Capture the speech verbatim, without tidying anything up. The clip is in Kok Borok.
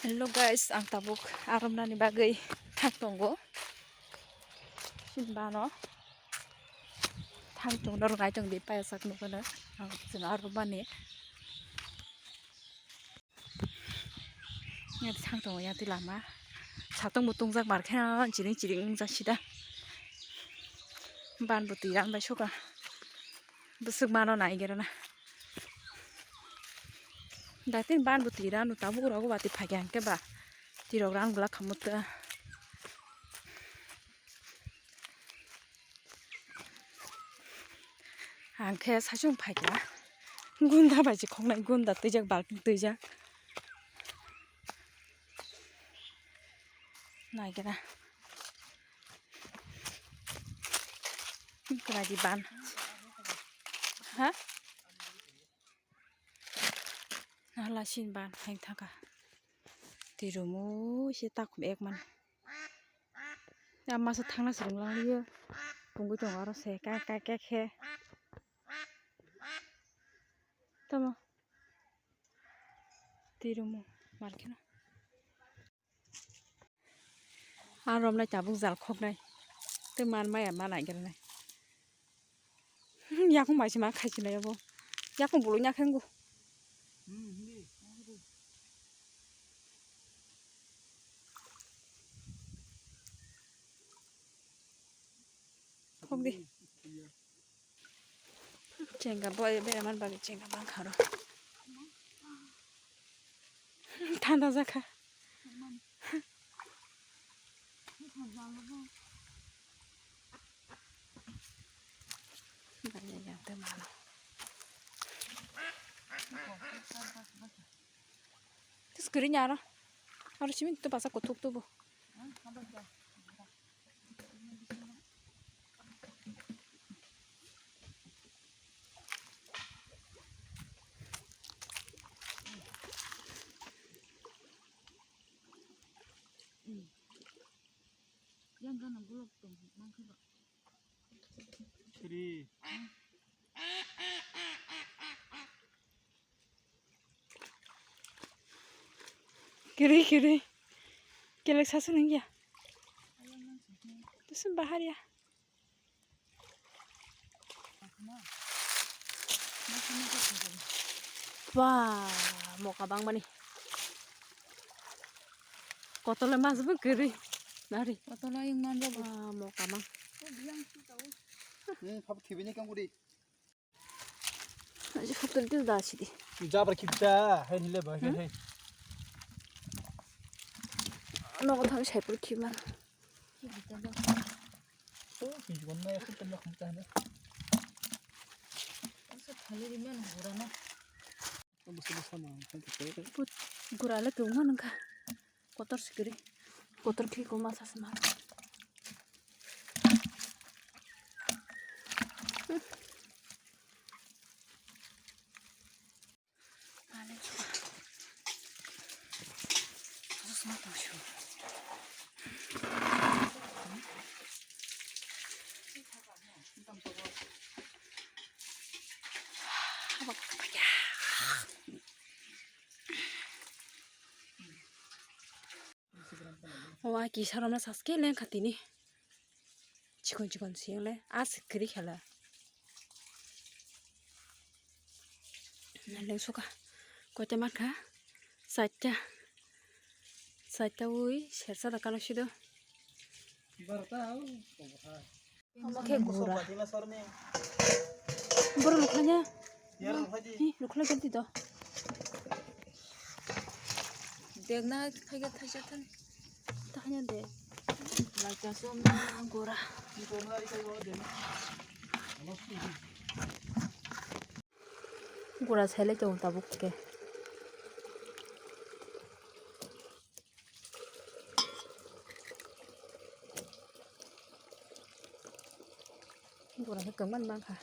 Hello guys, ang tabuk aromnani bagwi thang tongo. Sinbano thang tongno rwnai tongdi payasakno kono ang chwng aromani. Yang thang tongo yang twi lama. Satong bo tongjak mar khe chiring chiring wngjak sida. Ban bo twi ran bai suka. Bwswk mano nai gera na. Datin ban bo twi rano tabuk rogo bati phai khe ba. Twi rok ran glak khamu ta. Ang khe saichung phaikha gunda bai se khoknai gunda twijak balti twijak naikhe na kwlai di ban ha nahla sin ban hai thaka twi romo se takhum ek man. Ya masa thangna se rwnglang liyo. Pungwi tongo aro se kai kai kai khe. Tamo. Tirumu markino. Aro romlai tabuk jal khoknai. Tei man maya ma naigernai. Yakung bai se ma khaichinai abo. Yakung bulu nya khe ngu. Khok di. Chenga boy bera man bagi chenga bang kharo. Thanda jakha. Tis kiri nyaro. Aro simin tu basa kutuk tu bu. Yang gana bulok tong mangkha ba. Kiri. Kiri, kiri. Kelek sasu nung ya. Tusun bahar ya. Wah, moka bang mani. Kotole mas bang kiri. Nari. Kotole yang mana? Wah, moka bang. Hmm, papa kibini kang kudi. Aji photo itu dah sih di. Jabar kita, hai hile bah, hai. Nogo thang sai pur kiman. Oh, si juan na, aku tanya kamu tanya. Masa thali di mana gura na? Put gura le kau mana ka? Kotor sikiri. Kotor ki kau masa sama. Owa kisa romna saske lengkha tini. Chikon chikon siyang le. A sikiri khala. Lengsuka. Koita mankha. Saita. Saita ui. Sersa da kano sido. Omo khe gura. Boro lukhlanya. Hi, lukhlai genti to. Degna thaiga thaisa than. Thanya de. Laika som gura. Gura sailai tongo tabuk khe. Gura khe kwmani mankha.